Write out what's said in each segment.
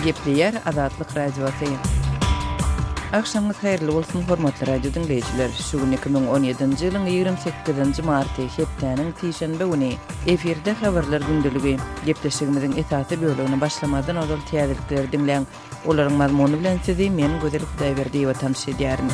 Gepleýär Azatlyk Radiosy. Agşamyňyz haýyrly bolsun, hormatly radio diňleýjiler! Şu gün 2017-nji ýylyň 28-nji marty, hepdäniň sişenbe güni. Efirde Habarlar gündeligi. Gepleşigimiziň esasy bölegine başlamazdan ozal täzelikleri diňläň. Olaryň mazmuny bilen sizi men, Gözel Hudaýberdiýewa tanyş edýärin.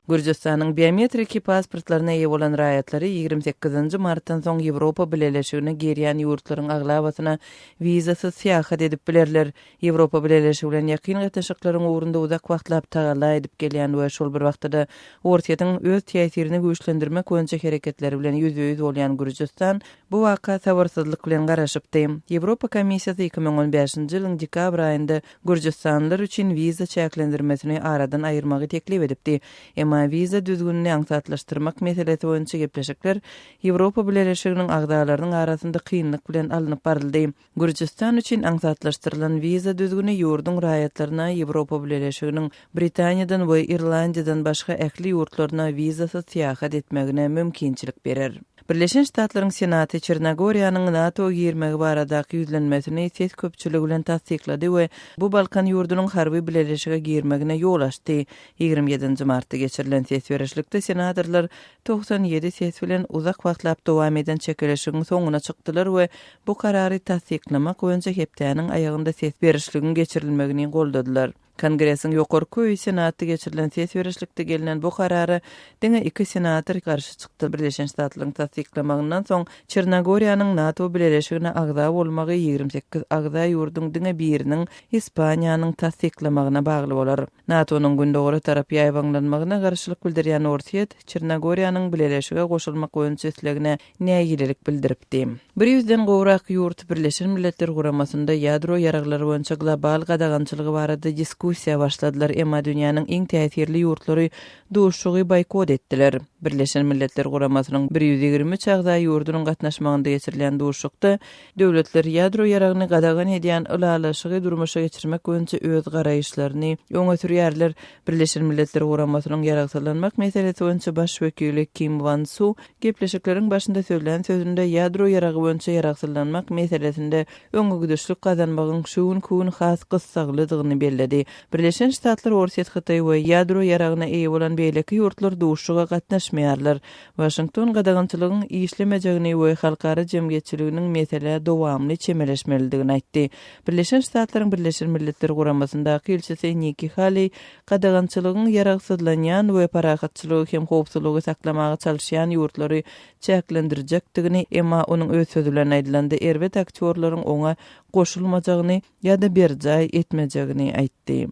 Gürjüstanyň biometriki pasportlaryna eýe bolan raýatlary 28-nji martdan soň Ýewropa Bileleşigine girýän ýurtlaryň aglabasyna wizasyz syýahat edip bilerler. Ýewropa Bileleşigi bilen ýakyn gatnaşyklaryň ugrunda uzak wagtlap tagalla edip gelýän we şol bir wagtda-da Orsýetiň öz täsirini güýçlendirmek boýunça hereketleri bilen ýüzbe-ýüz bolýan Gürjüstan bu waka sabyrsyzlyk bilen garaşypdy. Ýewropa Komissiýasy 2015-nji ýylyň dekabr aýynda gürjüstanlylar üçin wiza çäklendirmesini aradan aýyrmagy teklip edipdi. Emma wiza düzgünini aňsatlaşdyrmak meselesi boýunça gepleşikler Ýewropa Bileleşiginiň agzalarynyň arasynda kynlyk bilen alnyp baryldy. Gürjüstan üçin aňsatlaşdyrylan wiza düzgüni ýurduň raýatlaryna Ýewropa Bileleşiginiň Britaniýadan we Irlandiýadan başga ähli ýurtlaryna wizasyz syýahat etmegine mümkinçilik berer. Birleşen Ştatlaryň Senaty Çernogoriýanyň NATO girmegi baradaky ýüzlenmesini ses köpçüligi bilen tassyklady we bu Balkan ýurdunyň harby bileleşige girmegine ýol açdy. 27-nji martda geçirilen ses berişlikde senatorlar 97 ses bilen uzak wagtlap dowam eden çekeleşigiň soňuna çykdylar we bu karary tassyklamak boýunça hepdäniň aýagynda ses berişligiň geçirilmegini goldadylar. Kongresiň ýokarky öýi Senatda geçirilen ses berişlikde gelnen bu karara diňe iki senator garşy çykdy. Birleşen Ştatlaryň tassyklamagyndan soň Çernogoriýanyň NATO bileleşigine agza bolmagy 28 agza ýurduň diňe biriniň, Ispaniýanyň tassyklamagyna bagly bolar. NATO-nyň gündogara tarap ýaýbaňlanmagyna garşylyk bildirýän Orsýet, Çernogoriýanyň bileleşige goşulmak boýunça islegine nägilelik bildiripdi. Bir ýüzden gowrak ýurt Birleşen Milletler Guramasynda ýadro ýaraglary boýunça global gadagançylygy barada diskussiýa başladylar, emma dünýäniň iň täsirli ýurtlary duşuşygy boýkot etdiler. Birleşen Milletler Guramasynyň 123 agza ýurdunyň gatnaşmagynda geçirilýän duşuşykda döwletler ýadro ýaragyny gadagan edýän ylalaşygy durmuşa geçirmek boýunça öz garaýyşlaryny öňe sürýärler. Birleşen Milletler Guramasynyň ýaragsyzlanmak meselesi boýunça baş wekili Kim Wan Su Gepleşikleriň başynda sözlän sözünde ýadro ýaragy boýunça ýaragsyzlanmak meselesinde öňegidişlik gazanmagyň şu günki gün has gyssaglydygyny belledi. Birleşen Ştatlar, Orsýet, Hytaý we ýadro ýaragyna eýe bolan beýleki ýurtlar duşuşyga gatnaşmaýarlar. Waşington gadagançylygyň işlemejegini we halkara jemgyýetçiliginiň meselä dowamly çemeleşmelidigini aýtdy. Birleşen Ştatlaryň Birleşen Milletler Guramasyndaky ilçisi Nikki Haleý Gadagançylygyň ýaragsyzlanýan we parahatçylygy hem howpsuzlygy saklamaga çalyşýan ýurtlary çäklendirjekdigini, emma onuň öz sözi bilen aýdylanda erbet aktýorlaryň oňa goşulmajagyny ýa-da berjaý etmejegini aýtdy.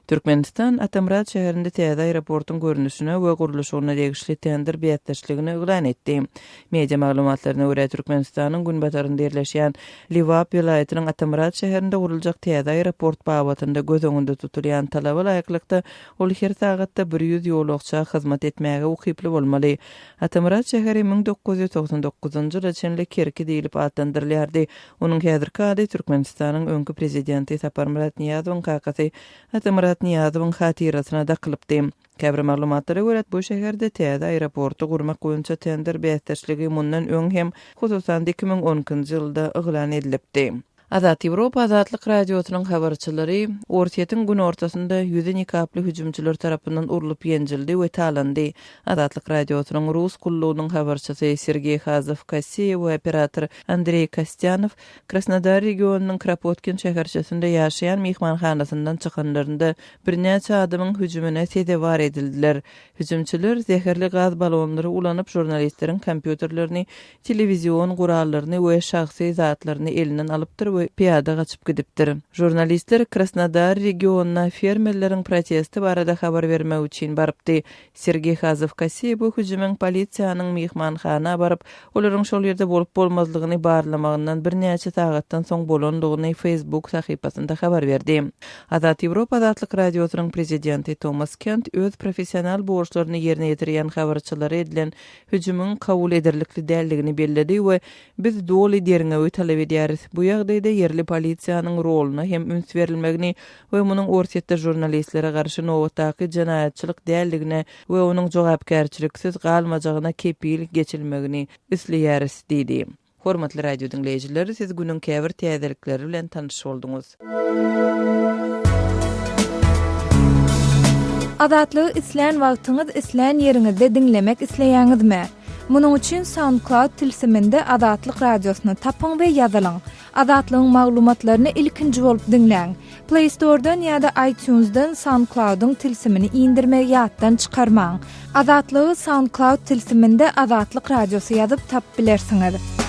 Türkmenistan Atamyrat şäherinde täze aeroportuň görnüşine we gurluşygyna degişli tender bäsdeşligini yglan etdi. Media maglumatlaryna görä, Türkmenistanyň günbatarynda ýerleşýän Lebap welaýatynyň Atamyrat şäherinde guruljak täze aeroport babatynda göz öňünde tutulýan talaba laýyklykda, ol her sagatda 100 ýolagça hyzmat etmäge ukyply bolmaly. Atamyrat şäheri 1999-njy ýyla çenli Kerki diýlip atlandyrylýardy. Onuň häzirki ady Türkmenistanyň öňki Prezidenti Saparmyrat Nyýazowyň kakasy Atamyrat Nyýazowyň hatyrasyna dakylypdy. Käbir maglumatlara görä, bu şäherde täze aeroporty gurmak boýunça tender bäsdeşligi mundan öň hem, hususan-da 2012-nji ýylda yglan edilipdi. Azat Ýewropa Azatlyk Radiosynyň habarçylary Orsýetiň günortasynda ýüzi nikaply hüjümçiler tarapyndan urlup ýenjildi we talandy. Azatlyk Radiosynyň Rus gullugynyň habarçysy Sergeý Hazow-Kosseýew we operator Andreý Kostýanow Krasnodar regionynyň Kropotkin şäherçesinde ýaşaýan myhmanhanasyndan çykanlarynda Birnäçe adamyň hüjümine sezewar edildiler. Hüjümçiler zäherli gaz balonlary ulanyp, žurnalistleriň kompýuterlerini, telewizion gurallaryny we şahsy zatlaryny elinden alypdyr we pyýada gaçyp gidipdir. Žurnalistler Krasnodar regionyna fermerleriň protesti barada habar bermek üçin barypdy. Sergeý Hazow-Kosseý bu hüjümiň polisiýanyň myhmanhana baryp, olaryň şol ýerde bolup-bolmazlygyny barlamagyndan birnäçe sagatdan soň bolandygyny Facebook sahypasynda habar berdi. Azat Ýewropa Azatlyk Radiosynyň prezidenti Tomas Kent öz professional borçlaryny ýerine ýetirýän habarçylara edilen hüjümiň kabul ederlikli däldigini belledi we Biz doly derňewi talap edýäris. Bu ýagdaýda ýerli polisiýanyň roluna hem üns berilmegini we munuň Orsýetde žurnalistlere garşy nobatdaky jenaýatçylyk däldigine we onuň jogapkärçiliksiz galmajagyna kepil geçilmegini isleýäris diýdi. Hormatly radio diňleýjiler, siz günüň käbir täzelikleri bilen tanyş bolduňyz. Azatlygy islän wagtyňyz, islän ýeriňizde diňlemek isleýäňizmi? Munuň üçin SoundCloud tilsiminde Azatlyk Radiosyny tapyň we ýazylyň. Azatlygyň maglumatlaryny ilkinji bolup diňläň. Play Store-dan ýa-da iTunes-dan SoundCloud-yň tilsimini indirmegi ýatdan çykarmaň. Azatlygy SoundCloud tilsiminde Azatlyk Radiosy ýazyp tapyp bilersiňiz.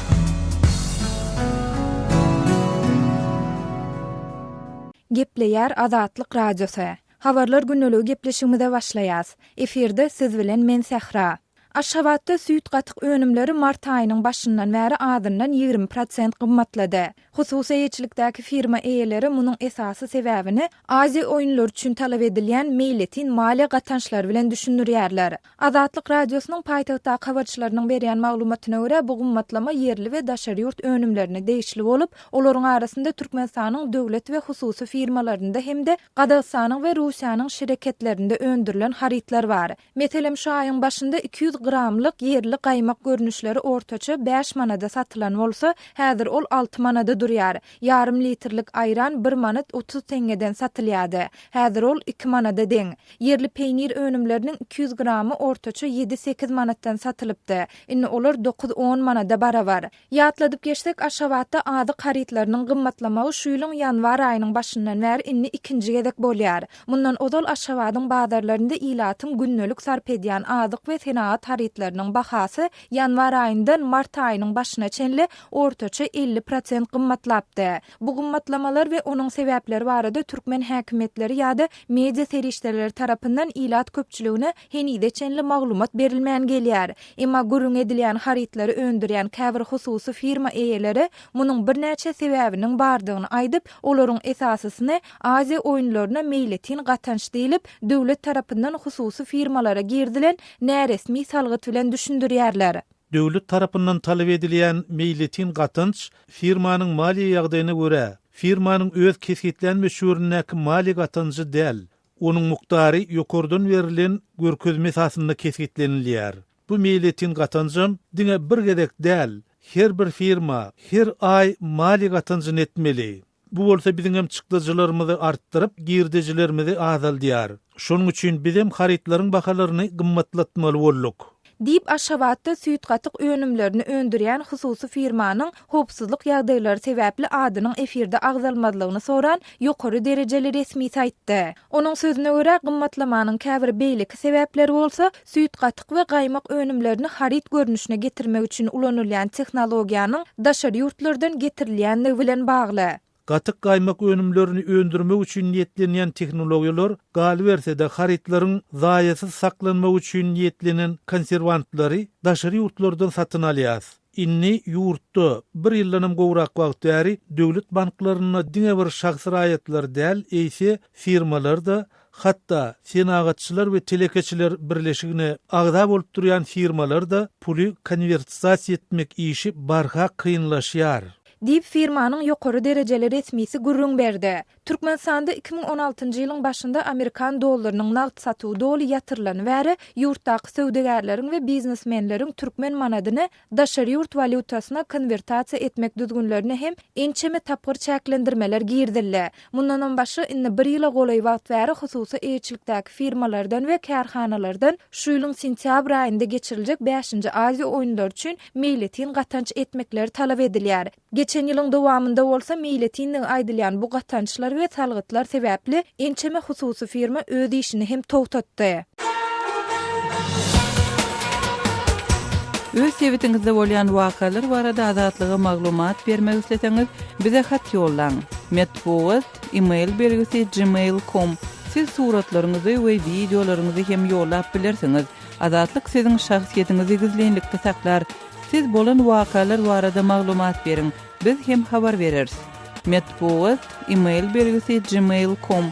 Gepleýär Azatlyk Radiosy. Habarlar gündeligi gepleşigimize başlaýas. Efirde siz bilen men Sähra. Aşgabatda süýt-gatyk önümleri mart aýynyň başyndan bäri azyndan 20 prosent gymmatlady. Hususy eýeçilikdäki firma eýeleri munuň esasy sebäbini Aziýa oýunlary üçin talap edilýän meýletin maliýe gatançlary bilen düşündirýärler. Azatlyk Radiosynyň paýtagtdaky habarçylarynyň berýän maglumatyna görä, bu gymmatlama ýerli we daşary ýurt önümlerine degişli bolup, olaryň arasynda Türkmenistanyň döwlet we hususy firmalarynda hem-de Gazagystanyň we Russiýanyň şireketlerinde öndürilen harytlar bar. Meselem, şu aýyň başynda 200 gramlyk ýerli gaýmak görnüşleri ortaça bäş manada satylan bolsa, häzir ol alty manada durýar. Ýarym litrlik aýran bir manat 30 teňňeden satylýardy. Häzir ol iki manada deň. Ýerli peýnir önümleriniň 200 gramy ortaça ýedi-sekiz manatdan satylypdy. Indi olar dokuz-on manada barabar. Ýatladyp geçsek, Aşgabatda azyk harytlarynyň gymmatlamagy şu ýylyň ýanwar aýynyň başyndan bäri indi ikinji gezek bolýar. Mundan ozal Aşgabadyň bazarlarynda ilatyň gündelik sarp edýän azyk we senagat harytlarynyň bahasy ýanwar aýyndan mart aýynyň başyna çenli ortaça 50 prosent gymmatlapdy. Bu gymmatlamalar we onuň sebäpleri barada türkmen häkimiýetleri ýa-da media serişdeleri tarapyndan ilat köpçüligine henize çenli maglumat berilmän gelýär. Emma gürrüň edilýän harytlary öndürýän käbir hususy firma eýeleri munuň birnäçe sebäbiniň bardygyny aýdyp, olaryň esasysyny Aziýa oýunlaryna meýletin gatanç diýlip, döwlet tarapyndan hususy firmalara girizilen näresmi salgyt bilen düşündirýärler. Döwlet tarapyndan talap edilýän meýletin gatanç firmanyň maliýe ýagdaýyna görä, firmanyň öz kesgitlän möçberindäki maliýe gatanjy däl, Onuň mukdary ýokardan berlen görkezme esasynda kesgitlenilýär. Bu meýletin gatanjam diňe bir gezek däl, her bir firma her aý maliýe gatanjyny etmeli. Bu bolsa biziňem çykdajylarymyzy artdyryp, girdejilerimizi azaldýar. Şonuň üçin bizem harytlaryň bahalaryny gymmatlatmaly bolduk. Diýip, Aşgabatda süýt-gatyk önümlerini öndürýän hususy firmanyň howpsuzlyk ýagdaýlary sebäpli adynyň efirde agzalmazlygyny soran ýokary derejeli resmisi aýtdy. Onuň sözüne görä, gymmatlamanyň käbir beýleki sebäpleri bolsa, süýt-gatyk we gaýmak önümlerini haryt görnüşine getirmek üçin ulanylýan tehnologiýanyň daşary ýurtlardan getirilýänligi bilen bagly. Gatyk-gaýmak önümlerini öndürmek üçin niýetlenýän tehnologiýalar, galyberse-de, harytlaryň zaýasyz saklanmagy üçin niýetlenen konserwantlary daşary ýurtlardan satyn alýas. Indi ýurtda bir ýyldanam gowrak wagt bäri döwlet banklarynda diňe bir şahsy raýatlar däl, eýse, firmalar-da, hatda Senagatçylar we telekeçiler birleşigine agza bolup durýan firmalar-da puly konwertasiýa etmek işi barha kynlaşýar. Diýip, firmanyň ýokary derejeli resmisi gürrüň berdi. Türkmenistanda 2016-njy ýylyň başynda amerikan dollarynyň nagt satuwy doly ýatyrylany bäri, ýurtdaky söwdagärleriň we biznesmenleriň türkmen manadyny daşary ýurt walýutasyna konwertasiýa etmek düzgünlerine hem ençeme tapgyr çäklendirmeler girizildi. Mundanam başga, indi bir ýyla golaý wagt bäri hususy eýeçilikdäki firmalardan we kärhanalardan şu ýylyň sentýabr aýynda geçiriljek bäşinji Aziýa oýunlary üçin meýletin gatanç etmekleri talap edilýär. Geçen ýylyň dowamynda bolsa meýletinligi aýdylýan bu gatançlar we salgytlar sebäpli ençeme hususy firma öz işini hem togtatdy. Öz sebitiňizde bolýan wakalar barada Azatlyga maglumat bermek isleseňiz, bize hat ýollaň. Metbugat, e-mail belgisi gmail com. Siz suratlaryňyzy we wideolaryňyzy hem ýollap bilersiňiz. Azatlyk siziň şahsyýetiňizi gizlinlikde saklar. Siz bolan wakalar barada maglumat beriň, biz hem habar bereris. Metbugat, e-mail belgisi gmail com.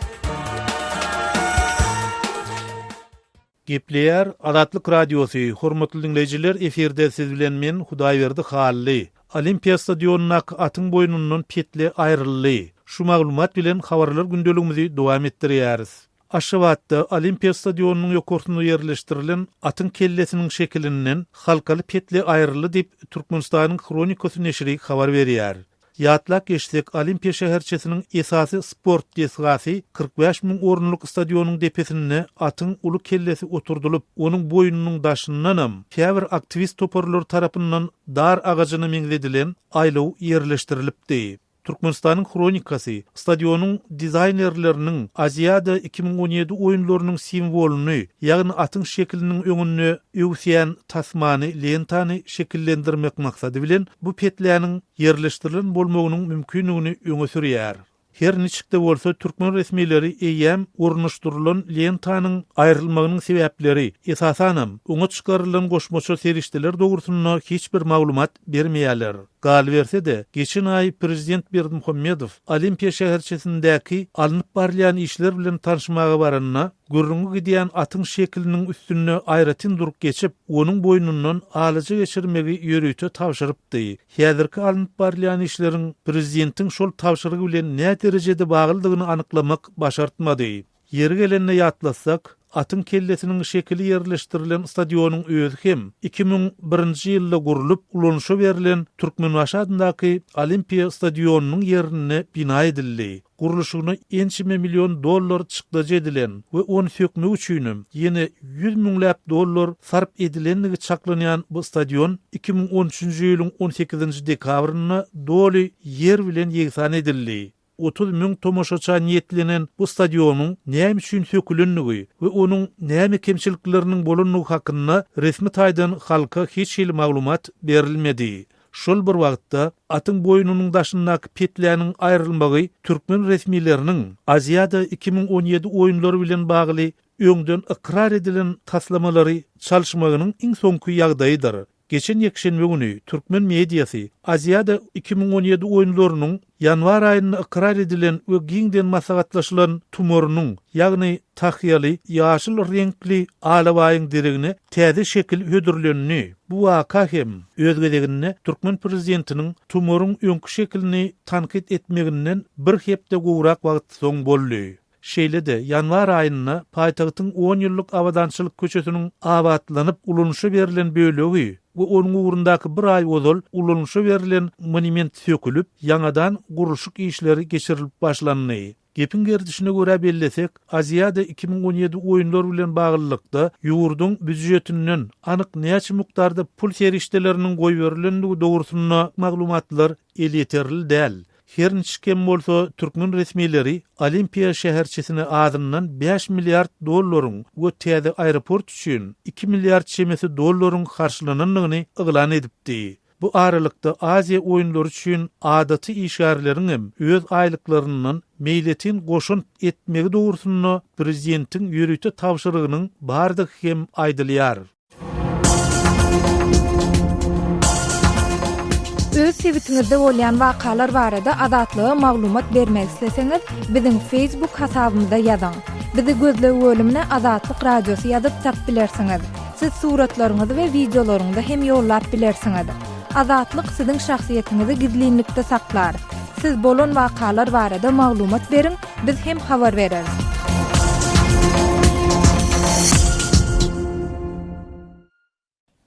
Gepleýär Azatlyk Radiosy, Hormatly diňleýjiler, efirde siz bilen men Hudaýberdi Hally. Olimpiýa stadionyndaky atyň boýnundan petle aýryldy. Şu maglumat bilen habarlar gündeligimizi dowam etdirýäris. Aşgabatda Olimpiýa stadionynyň ýokarsynda ýerleşdirilen atyň kellesiniň şekilinden halkaly petle aýryldy diýip, Türkmenistanyň Hronikasy neşiri habar berýär. Ýatlap geçsek, Olimpiýa şäherçesiniň esasy sport desgasy 45 müň orunlyk stadionyň depesinde atyň uly kellesi oturdylyp, onuň boýnunyň daşyndanam käbir aktiwist toparlary tarapyndan dar agajyna meňzedilen aýlaw ýerleşdirilipdi. Türkmenistanyň Hronikasy stadionyň dizaýnerleriniň Aziada 2017 oýunlarynyň simwolyny, ýagny atyň şekiliniň öňünde öwüsýän tasmany, lentany şekillendirmek maksady bilen bu petläniň ýerleşdirilen bolmagynyň mümkindigini öňe sürýär. Her niçik-de bolsa, türkmen resmileri eýýäm ornaşdyrylan lentanyň aýrylmagynyň sebäpleri, esasanam, oňa çykarylan goşmaça serişdeler dogrusynda hiç bir maglumat bermeýärler. Galyberse-de, geçen aý prezident Berdimuhamedow Olimpiýa şäherçesindäki alnyp barylýan işler bilen tanşmaga baranda, gürrüňi gidýän atyň şekiliniň üstünde aýratyn durup geçip, onuň boýnundan alaja geçirmegi ýörite tabşyrypdy. Häzirki alnyp barylýan işleriň prezidentiň şol tabşyrygy bilen näderejede baglydygyny anyklamak başartmady. Ýeri gelende ýatlatsak, atyň kellesiniň şekili ýerleşdirilen stadionyň özi hem 2001-nji ýylda gurlup, ulanyşa berlen Türkmenbaşy adyndaky Olimpiýa stadionynyň ýerinde bina edildi. Gurluşygyna ençeme million dollar çykdajy edilen we ony sökmek üçinem ýene ýüz müňläp dollar sarp edilendigi çaklanýan bu stadion 2013-nji ýylyň on sekizinji dekabrynda doly ýer bilen ýegsan edildi. 30 müň tomaşaça niýetlenen bu stadionyň näme üçin sökülendigi we onuň näme kemçilikleriniň bolandygy hakynda resmi taýdan halka hiç hili maglumat berilmedi. Şol bir wagtda, atyň boýnunyň daşyndaky petläniň aýrylmagy türkmen resmileriniň Aziada 2017 oýunlary bilen bagly öňden ykrar edilen taslamalary çalyşmagynyň iň soňky ýagdaýydyr. Geçen ýekşenbe güni türkmen mediasy Aziada 2017 oýunlarynyň ýanwar aýynda ykrar edilen we giňden maslahatlaşylan tumarynyň, ýagny tahýaly ýaşyl reňkli alabaýyň deregine täze şekil hödürlendi. Bu waka hem, öz gezeginde, türkmen prezidentiniň tumaryň öňki şekilini tankyt etmeginden bir hepde gowrak wagt soň boldy. Şeýle-de, ýanwar aýynda paýtagtyň on ýyllyk Abadançylyk köçesiniň abatlanyp ulanyşa berlen bölegi we onuň ugrundaky bir aý ozal ulanyşa berlen monument sökülip, ýaňadan gurluşyk işleri geçirilip başlandy. Gepiň gerdişine görä bellesek, Aziada 2017 oýunlar bilen baglylykda ýurduň býujetinden anyk näçe mukdarda pul serişdeleriniň goýberilendigi dogrusynda maglumatlar elýeterli däl. Her niçik hem bolsa, türkmen resmileri Olimpiýa şäherçesine azyndan bäş milliard dollaryň we täze aeroport üçin iki milliard çemesi dollaryň harçlanandygyny yglan edipdi. Bu aralykda Aziýa oýunlary üçin adaty işgärleriňem öz aýlyklaryndan meýletin goşant etmegi dogrusynda prezidentiň ýörite tabşyrygynyň bardygy hem aýdylýar. Öz sebitiňizde bolýan wakalar barada Azatlyga maglumat bermek isleseňiz, biziň Facebook hasabymyza ýazyň. Bizi gözleg bölümine Azatlyk Radiosy ýazyp tap bilersiňiz. Siz suratlaryňyzy we wideolaryňyzy hem ýollap bilersiňiz. Azatlyk siziň şahsyýetiňizi gizlinlikde saklar. Siz bolan wakalar barada maglumat beriň, biz hem habar bereris.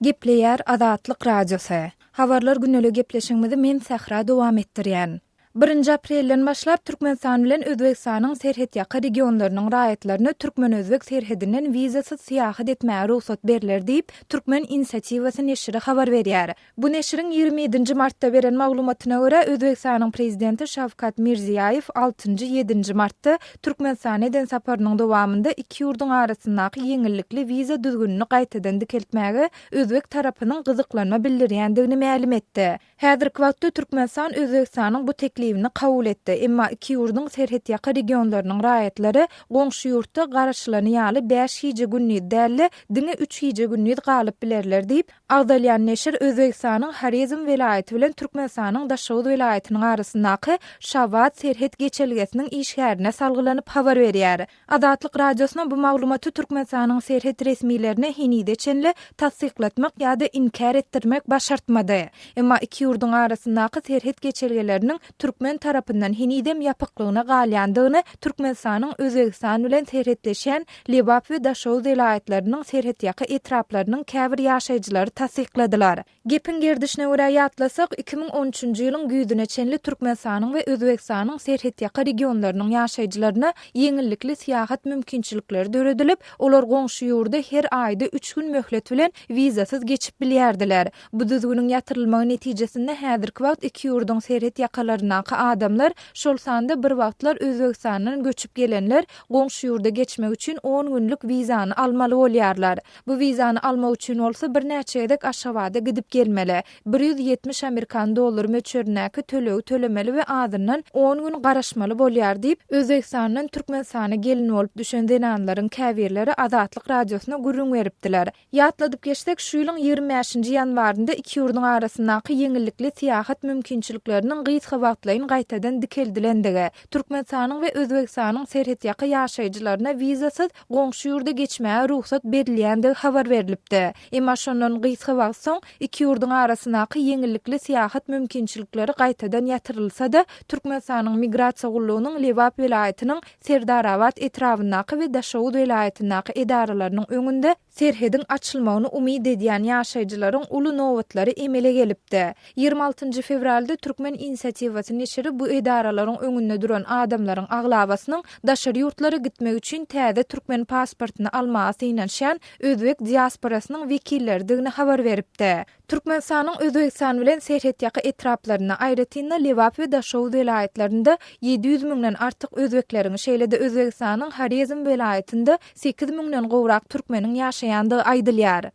Gepleýär Azatlyk Radiosy. Habarlar gündelik gepleşigimizi men Sähra dowam etdirýän. Birinji aprelden başlap Türkmenistan bilen Özbegistanyň serhetýaka regionlarynyň raýatlaryna türkmen-özbek serhedinden wizasyz syýahat etmäge rugsat berler diýip, Türkmen inisiatiwasy neşiri habar berýär. Bu neşiriň 27 nji martda beren maglumatyna görä, Özbegistanyň Prezidenti Şawkat Mirziýaýew altynjy, ýedinji martda Türkmenistana eden saparynyň dowamynda iki ýurduň arasyndaky ýeňillikli wiza düzgünini gaýtadan dikeltmäge özbek tarapynyň gyzyklanma bildirýändigini mälim etdi. Häzirki wagtda Türkmenistan Özbegistanyň bu teklibini kabul etdi, emma iki ýurduň serhetýaka regionlarynyň raýatlary goňşy ýurtda garaşylany ýaly bäş gije-gündiz däl-de, diňe üç gije-gündiz galyp bilerler diýip, agzalýan neşir Özbegistanyň Horezm welaýaty bilen Türkmenistanyň Daşoguz welaýatynyň arasyndaky Şawat serhet geçelgesiniň işgärine salgylanyp habar berýär. Azatlyk Radiosyna bu maglumaty Türkmenistanyň serhet resmilerine henize çenli tassyklatmak ýa-da inkär etdirmek başartmady. Emma iki ýurduň arasyndaky serhet geçelgeleriniň. türkmen tarapyndan henizem ýapyklygyna galýandygyny Türkmenistanyň Özbegistan bilen serhetleşýän Lebap we Daşoguz welaýatlarynyň serhetýaka etraplarynyň käbir ýaşaýjylary tassykladylar. Gepiň gerdişine görä ýatlasak, 2013-nji ýylyň güýzüne çenli Türkmenistanyň we Özbegistanyň serhetýaka regionlarynyň ýaşaýjylaryna ýeňillikli syýahat mümkinçilikleri döredilip, olar goňşy ýurda her aýda üç gün möhlet bilen wizasyz geçip bilýärdiler. Bu düzgüniň ýatyrylmagy netijesinde häzirki wagt iki ýurduň serhet ýakalaryndaky adamlar, şol sanda bir wagtlar Özbegistandan göçüp gelenler goňşy ýurda geçmek üçin on günlük wizany almaly bolýarlar. Bu wizany almak üçin bolsa birnäçe gezek Aşgabada gidip gelmeli, 170 amerikan dollary möçberindäki tölegi tölemeli we azyndan on gün garaşmaly bolýar diýip, Özbegistandan Türkmenistana gelin bolup düşen zenanlaryň käbirleri Azatlyk Radiosyna gürrüň beripdiler. Ýatladyp geçsek, şu ýylyň 25-nji ýanwarynda iki ýurduň arasyndaky ýeňillikli syýahat mümkinçilikleriniň gysga wagtlaýyn gaýtadan dikeldilendigi, Türkmenistanyň we Özbegistanyň serhetýaka ýaşaýjylaryna wizasyz goňşy ýurda geçmäge rugsat berilýändigi habar berlipdi. Emma şondan gysga wagt soň, iki ýurduň arasyndaky ýeňillikli syýahat mümkinçilikleri gaýtadan ýatyrylsa-da, Türkmenistanyň Migrasiýa gullugynyň Lebap welaýatynyň Serdarabat etrabyndaky we Daşoguz welaýatyndaky edaralarynyň öňünde serhediň açylmagyny umyt edýän ýaşaýjylaryň uly nobatlary emele gelipdi. 26 fewralda Türkmen inisiatiwasy neşiri bu edaralaryň öňünde duran adamlaryň aglabasynyň daşary ýurtlara gitmek üçin täze türkmen pasportyny almaga synanyşýan özbek diasporasynyň wekilleridigini habar beripdi. Türkmenistanyň Özbegistan bilen serhetýaka etraplarynda, aýratyn-da Lebap we Daşoguz welaýatlarynda 700 müňden artyk özbekleriň, şeýle-de Özbegistanyň Horezm welaýatynda 8 müňden gowrak türkmeniň ýaşaýandygy aýdylýar.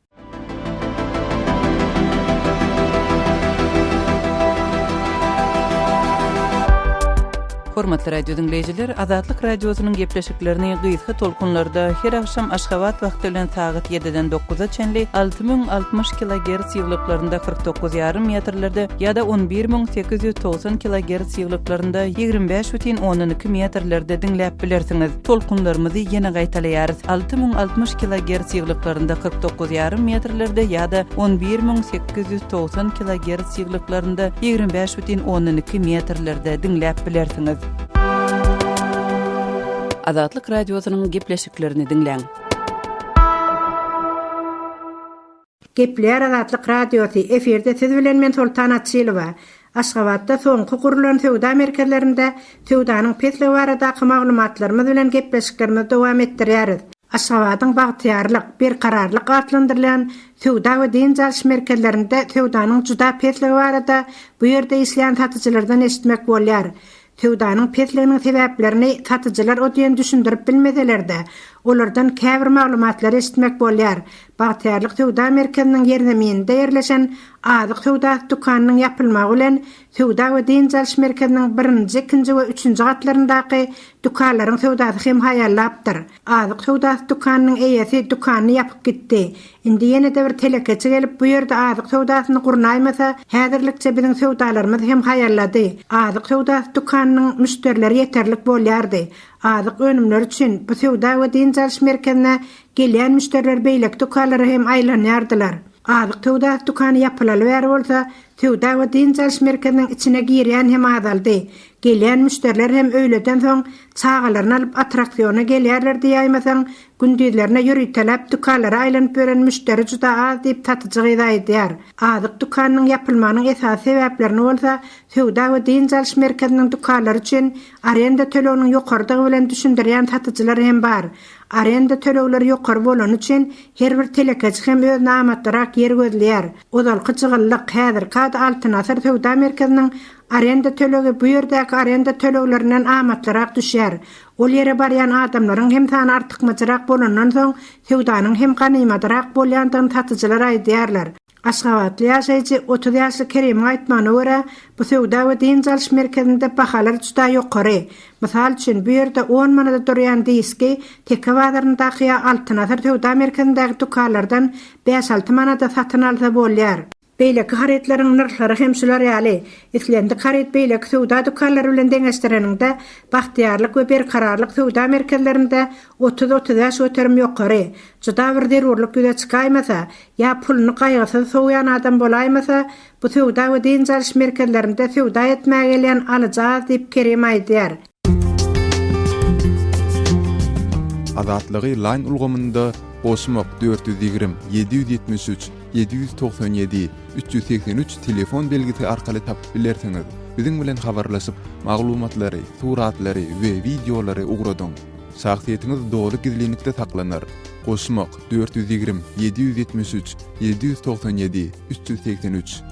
Hormatly radio diňleýjiler, Azatlyk Radiosynyň gepleşiklerini gysga tolkunlarda her agşam Aşgabat wagty bilen sagat 7-den 9-a çenli 6060 kilogerts ýyglyklarynda 49 ýarym metrlerde ýa-da 11890 kilogerts ýyglyklarynda 25,2 metrlerde diňläp bilersiňiz. Tolkunlarymyzy ýene gaýtalaýarys, 6060 kilogerts ýyglyklarynda 49 ýarym metrlerde ýa-da 11890 kilogerts ýyglyklarynda 25,2 metrlerde diňläp bilersiňiz. Azatlyk Radiosynyň gepleşiklerini diňläň. Gepleýär Azatlyk Radiosy, efirde siz bilen men Soltan Açylowa. Aşgabatda soňky gurlan söwda merkezlerinde söwdanyň pesligi baradaky maglumatlarymyz bilen gepleşiklerimizi dowam etdirýäris. Aşgabadyň Bagtyýarlyk, Berkararlyk atlandyrylýan söwda we dynç alyş merkezlerinde söwdanyň juda pesligi barada bu ýerde işleýän satyjylardan eşitmek bolýar. Söwdanyň pesliginiň sebäplerini satyjylar o diýen düşündirip bilmeseler-de, olardan käbir maglumatlary eşitmek bolýar. Bagtyýarlyk söwda merkeziniň ýerzemininde ýerleşen azyk söwdasy dükanynyň ýapylmagy bilen söwda we dynç alyş merkeziniň birinji, ikinji we üçünji gatlaryndaky dükanlaryň söwdasy hem haýallapdyr. Azyk söwdasy dükanynyň eýesi dükanyny ýapyp gitdi. Indi ýene-de bir telekeçi gelip bu ýerde azyk söwdasyny gurnaýmasa, häzirlikçe biziň söwdalarymyz hem haýallady. Azyk söwdasy dükanynyň müşderileri ýeterlik bolýardy. Azyk önümleri üçin bu söwda we dynç alyş merkezine gelýän müşderiler beýleki dükanlara hem aýlanýardylar. Azyk söwdasy dükany ýapylaly bäri bolsa, söwda we dynç alyş merkeziniň içine girýän hem azaldy. Gelýän müşderiler hem öýleden soň çagalaryny alyp attraksiona gelýärler diýäýmeseň, gündizlerine ýöriteläp dükanlara aýlanyp ýören müşderi juda az diýip satyjy gyz aýdýar. Azyk dükanynyň ýapylmagynyň esasy sebäplerini bolsa söwda we dynç alyş merkeziniň dükanlary üçin arenda töleginiň ýokarydygy bilen düşündirýän satyjylar hem bar. Arenda tölegleri ýokary bolany üçin her bir telekeçi hem özüne amatlyrak ýer gözleýär. Ozalky jygyllyk, häzirki ady Altyn asyr söwda merkeziniň Arenda tölegi bu ýerdäki arenda töleglerinden amatlyrak düşýär. Ol ýere barýan adamlaryň hem sany artykmajyrak bolandan soň, söwdanyň hem ganymadyrak bolýandygyny satyjylar aýdýarlar. Aşgabatly ýaşaýjy, 30 ýaşly Kerimiň aýtmagyna görä, bu söwda we dynç alyş merkezinde bahalar juda ýokary. Mysal üçin, bu ýerde on manada durýan diski Teke bazaryndaky ýa Altyn asyr söwda merkezindäki dükanlardan bäş-alty manada satyn alsa bolýar. Beýleki harytlaryň nyrhlary hem şular ýaly. Islendik haryt beýleki söwda dükanlary bilen deňeşdireniňde, Bagtyýarlyk we Berkararlyk söwda merkezlerinde 30-35 göterim ýokary. Juda bir zerurlyk ýüze çykaýmasa, ýa puluny gaýgysyz sowýan adam bolaýmasa, bu söwda we dynç alyş merkezlerinde söwda etmäge gelýän alyjy az diýip Kerim aýdýar. Azatlygy Line ulgamynda goşmak 420 773 797 383 telefon belgisi arkaly tapyp bilersiňiz. Biziň bilen habarlaşyp, maglumatlary, suratlary we wideolary ugradyň. Şahsyýetiňiz doly gizlinlikde saklanar. Goşmak 420 773 797 383.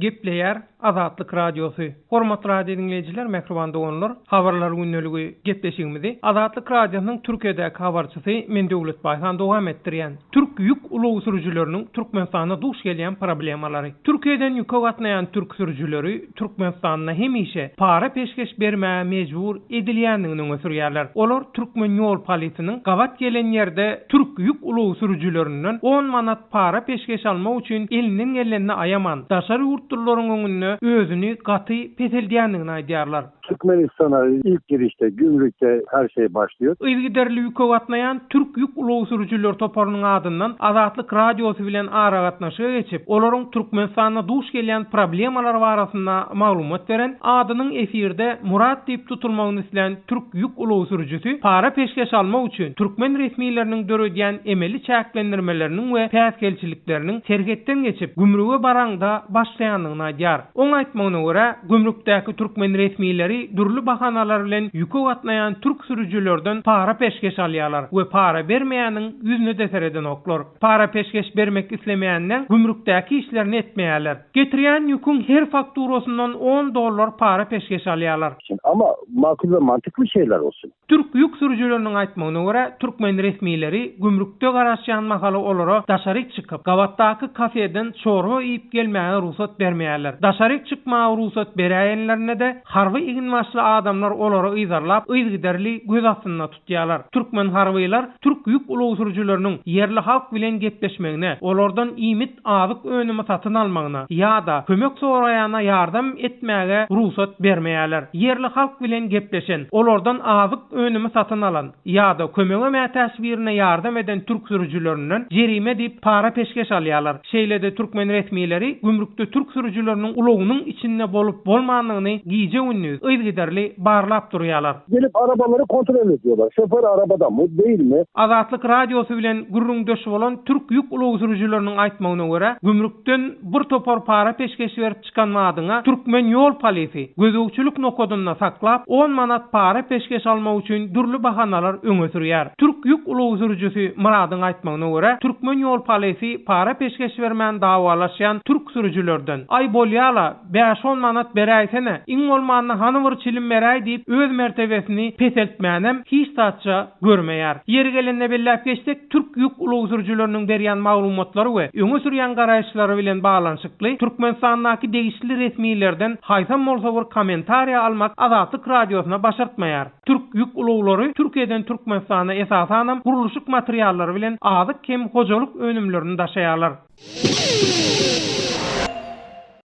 Gepleýär Azatlyk Radiosy. Hormatly radio diňleýjiler, mähriban doganlar, Habarlar gündeligi gepleşigimizi Azatlyk Radiosynyň Türkiýedäki habarçysy men Döwlet Baýhan dowam etdirýän. Türk ýük ulag sürüjileriniň Türkmenistanda duş gelýän problemalary. Türkiýeden ýüke gatnaýan türk sürüjileri Türkmenistanda hemişe para-peşgeş bermäge mejbur edilýändigini öňe sürýärler. Olar türkmen ýol polisiniň gabat gelen ýerde türk ýük ulag sürüjilerinden on manat para-peşgeş almak üçin elinden gelenini aýaman, daşary ýurtlularyň öňünde özüni gaty peseldýändigini aýdýarlar. Türkmenistana ilk girişde gümrükde her şey başlıyor. Yzygiderli ýüke gatnaýan türk ýük ulag sürüjiler toparynyň adyndan Azatlyk Radiosy bilen aragatnaşyga geçip, olaryň Türkmenistanda duş gelýän problemalary barasynda maglumat beren, adynyň efirde Murat diýip tutulmagyny islän türk ýük ulag sürüjisi para-peşgeş almak üçin türkmen resmileriniň döredýän emeli çäklendirmeleriniň we päsgelçilikleriniň serhetden geçip, gümrüge baraňda başlaýandygyny aýdýar. Oň aýtmagyna görä, gümrükdäki türkmen resmileri dürli bahanalar bilen ýüke gatnaýan türk sürüjilerden para-peşgeş alýarlar we para bermeýäniň ýüzüne-de seredenoklar. Para-peşgeş bermek islemeýänleň gümrükdäki işlerini etmeýärler. Getirýän ýüküň her fakturasyndan on dollar para-peşgeş alýarlar. Ama makul we mantykly şeyler olsun. Türk ýük sürüjileriniň aýtmagyna görä, türkmen resmileri gümrükde garaşýan mahaly olara daşaryk çykyp, gabatdaky kafeden çorba iýip gelmäge rugsat bermeýärler. Daşaryk çykmaga rugsat beräýenlerinde-de, harby eginbaşly adamlar olary yzarlap, yzygiderli göz astynda tutýarlar. Türkmen harbylar türk ýük ulag sürüjileriniň ýerli halk bilen gepleşmegine, olardan iýmit azyk önümi satyn almagyna ýa-da kömek soraýana ýardam etmäge rugsat bermeýärler. Ýerli halk bilen gepleşen, olardan azyk önümi satyn alan ýa-da kömege mätäç birine ýardam eden türk sürüjilerinden jerime diýip para-peşgeş alýarlar. Şeýle-de türkmen resmileri gümrükde türk sürüjileriniň ulagynyň içinde bolup-bolmandygyny gije-gündiz yzygiderli barlap durýarlar. Gelip arabalary kontrol ediyorlar. Şoför arabada mı, değil mi? Azatlyk Radiosy bilen gürrüňdeş bolan türk ýük ulag sürüjileriniň aýtmagyna görä, gümrükden bir topar para-peşgeş berip çykan badyňa türkmen ýol polisi gözegçilik nokadynda saklap, on manat para-peşgeş almak üçin dürli bahanalar öňe sürýär. Türk ýük ulag sürüjisi Myradyň aýtmagyna görä, türkmen ýol polisi para-peşgeş bermän dawalaşýan türk sürüjilerden, Aý bolýa-la, Bäş-on manat beräýsene, iň bolmanda hany bir çilim beräý diýip, öz mertebesini peseltmänem hiç zatça görmeýär. Ýeri gelende belläp geçsek, türk ýük ulag sürüjileriniň berýän maglumatlary we öňe sürýän garaýyşlary bilen baglanyşykly Türkmenistandaky degişli resmilerden haýsam bolsa bir kommentariýa almak Azatlyk Radiosyna başartmaýar. Türk ýük ulaglary Türkiýeden Türkmenistana esasanam gurluşyk materiallary bilen azyk hem hojalyk önümlerini daşaýarlar.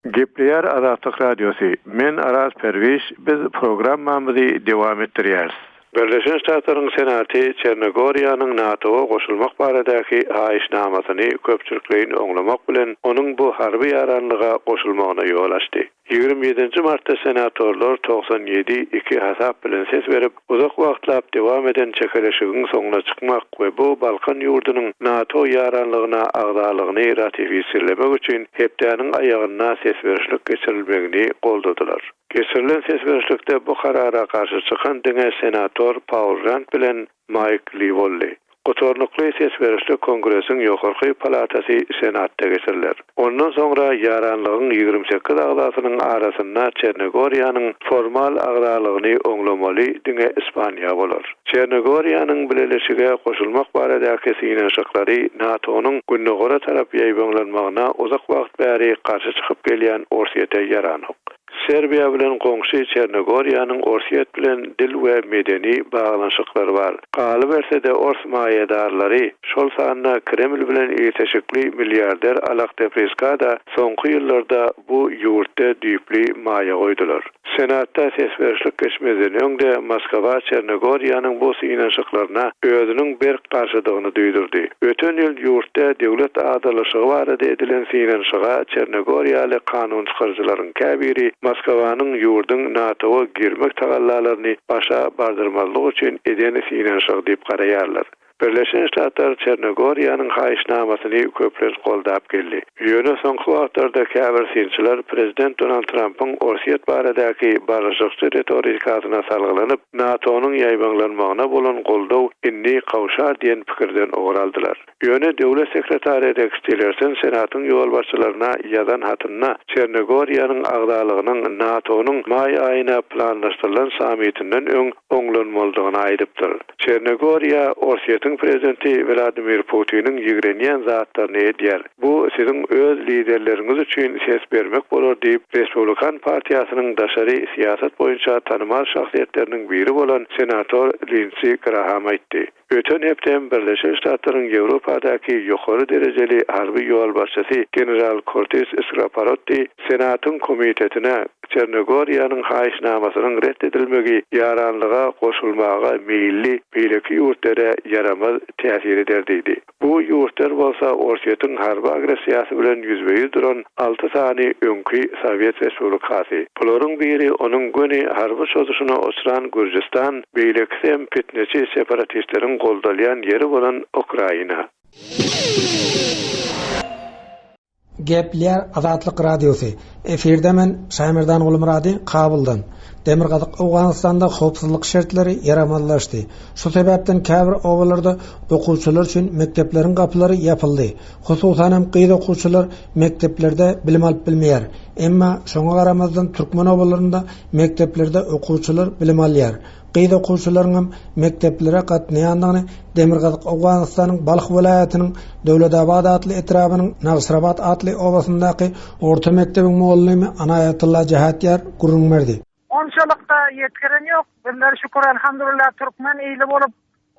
Gepleýär Azatlyk Radiosy, Men Araz Perwiz, biz programmamyzy dowam etdirýäris. Birleşen Ştatlaryň Senaty Çernogoriýanyň NATO-a goşulmak baradaky haýyşnamasyny köpçülikleýin oňlamak bilen, onuň bu harby ýaranlyga goşulmagyna ýol açdy. 27-nji martda senatorlar 97, iki hasap bilen ses berip, uzak wagtlap dowam eden çekeleşigiň soňuna çykmak we bu Balkan ýurdunyň NATO ýaranlygyna agzalygyny ratifisirlemek üçin hepdäniň aýagynda ses berişlik geçirilmegini goldadylar. Geçirilen ses berişlikde bu karara garşy çykan diňe senator Paul Rand bilen Maýk Li boldy. Gutarnykly ses berişlik Kongresiň ýokarky palatasy Senatda geçiriler. Ondan soňra ýaranlygyň 28 agzasynyň arasynda Çernogoriýanyň formal agzalygyny oňlamaly diňe Ispaniýa bolar. Çernogoriýanyň bileleşige goşulmak baradaky synanyşyklary NATO-nyň gündogara tarap ýaýbaňlanmagyna uzak wagt bäri garşy çykyp gelýän Orsýete ýaranok. Serbiýa bilen goňşy Çernogoriýanyň Orsýet bilen dil we medeni baglanyşyklary bar. Galyberse-de, ors maýadarlary, şol sanda Kreml bilen ilteşikli milliarder Alak Depriska-da soňky ýyllarda bu ýurtda düýpli maýa goýdular. Senatda ses berişlik geçmezden öň-de Moskwa Çernogoriýanyň bu synanyşyklaryna özüniň berk garşydygyny duýdurdy. Öten ýyl ýurtda döwlet agdarlyşygy barada edilen synanyşyga çernogoriýaly kanunçykaryjylaryň käbiri Moskwanyň ýurduň NATO-a girmek tagallalaryny başa bardyrmazlyk üçin eden synanyşygy diýip garaýarlar. Birleşen Ştatlar Çernogoriýanyň haýyşnamasyny köplenç goldap geldi. Ýöne soňky wagtlarda käbir synçylar prezident Donald Trampyň Orsýet baradaky barlyşykçy ritorikasyna salgylanyp, NATO-nyň ýaýbaňlanmagyna bolan goldaw indi gowşar diýen pikirden ugur aldylar. Ýöne döwlet sekretary Reks Tillerson Senatyň ýolbaşçylaryna ýazan hatynda Çernogoriýanyň agzalygynyň NATO-nyň maý aýyna planlaşdyrylan sammitinden öň oňlanmalydygyny aýdypdyr. Çernogoriýa Orsýetiň prezidenti Wladimir Putiniň ýigrenýän zatlaryny edýär. Bu siziň öz liderleriňiz üçin ses bermek bolar diýip, Respublikan partiýasynyň daşary syýasat boýunça tanymal şahsyýetleriniň biri bolan senator Lindsi Graham aýtdy. Öten hepde hem Birleşen Ştatlaryň Ýewropadaky ýokary derejeli harby ýolbaşçysy general Kurtis Skraparotti Senatyň komitetine Çernogoriýanyň haýyşnamasynyň ret edilmegi ýaranlyga goşulmaga meýilli beýleki ýurtlara ýaramaz täsir eder diýdi. Bu ýurtlar bolsa Orsýetiň harby agressiýasy bilen ýüzbe-ýüz duran alty sany öňki sowet respublikasy. Bularyň biri onuň göni harby çozuşyna uçran Gürjüstan, beýlekisem pitneçi separatistleriň goldalýan ýeri bolan Ukraina. Gepleýär Azatlyk Radiosy, Efirde men, Şaýmerdan Gulmyrady, Kabuldan. Demirgazyk Owganystanda howpsuzlyk şertleri ýaramazlaşdy. Şu sebäpden käbir obalarda okuwçylar üçin mekdepleriň gapylary ýapyldy. Hususan hem gyz okuwçylar mekdeplerde bilim alyp bilmeýär. Emma şoňa garamazdan türkmen obalarynda mekdeplerde okuwçylar bilim alýar. Gyz okuwçylaryňam mekdeplere gatnaýandygyny Demirgazyk Owganystanyň Balh welaýatynyň Döwletabat atly etrabynyň Nagyşrabat atly obasyndaky orta mekdebiň mugallymy Anaýatulla Jähetýar gürrüň berdi. Onçalykda ýetgiren ýok. Bizler şükür elhamdulillah türkmen ili bolup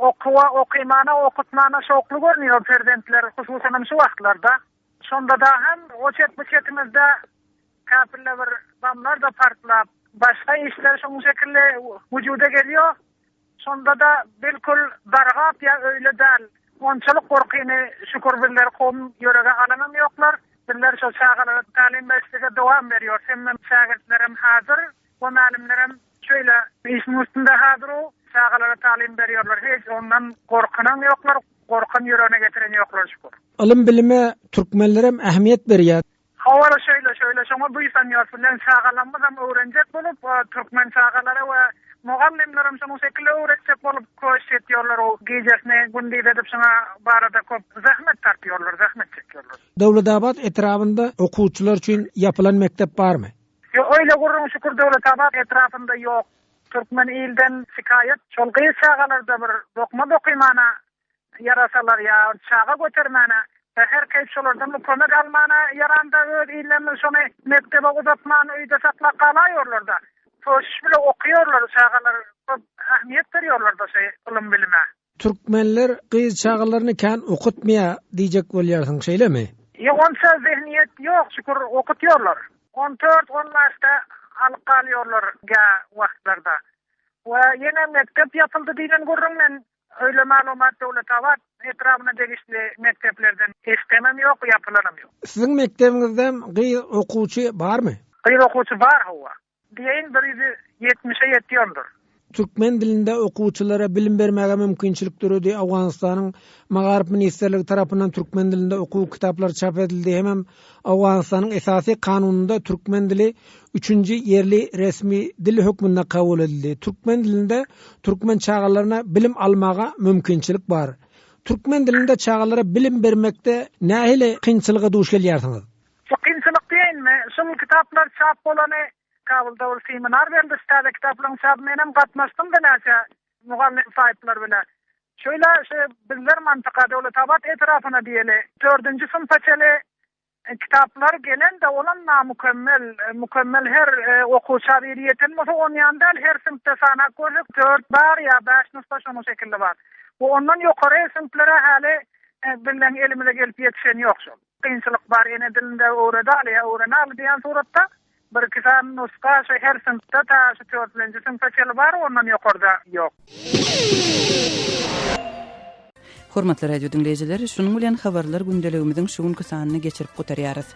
okuwa okymana okutmana şowkly görünýär perzentler hususanam şu wagtlarda. Şondada hem o çet bu çetimizde Käpirle bir bamlar-da partlap, başga işler şonuň şekilli wujuda gelýär. Şonda-da bilkul dargap ýa öýle däl. Onçalyk gorkyny şükür bizler kowum ýürege alanam ýoklar. Bizler şol çagalara tälim berişlige dowam berýäris. Hemme şägirtlerem hazyr we mälimlerem şeýle işiň üstünde hazyr-u. Çagalara tälim berýärler. Hiç ondan gorkanam ýoklar, gorkan ýüregine getiren ýoklar şükür. Ylym-bilime türkmenlerem ähmiýet berýär. Hawa şeýle şeýle şoňa buýsanýarys bilen çagalarymyzam öwrenjek bolup türkmen çagalary we mugallymlaram şonuň şekilde öwretjek bolup köşiş etýärler o gijesini gündiz edip şuňa barada köp zähmet tartýarlar zähmet çekýärler. Döwletabat etrabynda okuwçylar üçin ýapylan mekdep barmy? Ýok öýle gürrüň şükür Döwletabat etrapynda ýok. Türkmen ilden şikaýat şol gyz çagalarda bir dokma dokymana ýarasalar ýa çaga götermäne, her keýp şolardan bir kömek almana ýaranda öz illerimiz şony mekdebe uzatman öýde saklap galaýorlarda. Köşüş bile okaýorlar çagalar köp ähmiýet berýorlarda şeý ylym bilime. Türkmenler gyz çagalaryny kän okutmaýar diýjek bolýarsyň şeýlemi? Ýok onça zehniýet ýok şükür okutýorlar. On dört on bäşde alyp galýorlar gä wagtlarda. We ýene mekdep ýapyldy diýlen gürrüň men Öýle maglumat Döwletabat etrabyna degişli mekdeplerden eşdenem ýok, ýapylanam ýok. Siziň mekdebiňizdem gyz okuwçy barmy? Gyz okuwçy bar hawa. Diýeýin bir ýüzi ýetmişe ýetýändir. Türkmen dilinde okuwçylara bilim bermäge mümkinçilik döredi. Owganystanyň Magaryf ministrligi tarapyndan türkmen dilinde okuw kitaplary çap edildi hemem Owganystanyň esasy kanunynda türkmen dili üçünji ýerli resmi dil hökmünde kabul edildi. Türkmen dilinde türkmen çagalaryna bilim almaga mümkinçilik bar. Türkmen dilinde çagalara bilim bermekde nähili kynçylyga duş gelýärsiňiz? Şu kynçylyk diýeýinmi, şul kitaplar çap bolany Kabulda bir seminar berdi şu täze kitaplaryň çapy menem gatnaşdym-da näçe mugallym saýyplar bile. Şeýle şu bizler mantyka Döwletabat etrapyna diýeli dördünji synpa çeli. Kitaplar gelen-de olam namükemmel, mükemmel her okuwça biri ýeten bolsa onýan däl, her synpda sanap görsek dört bar ýa bäş nusga şonuň şekilli bar. Bu ondan ýokary synplara häli bizleň elimize gelip ýetişeni ýok şol. Kynçylyk bar ene dilinde öwredaly ýa öwrenaly diýen suratda bir-iki sany nusga şu her synpda ta şu dörtlenji synpa çenli bar ondan ýokarda ýok. Hormatly radio diňleýjiler, şunuň bilen habarlar gündeligimiziň şu günki sanyny geçirip gutarýarys.